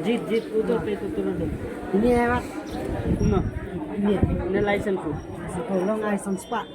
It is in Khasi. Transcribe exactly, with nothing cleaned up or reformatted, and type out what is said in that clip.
Jeet, jeet, uto pe to tulo do. Ini lewat. Kuma. Ini. Ini license ko. Sekolong license pak.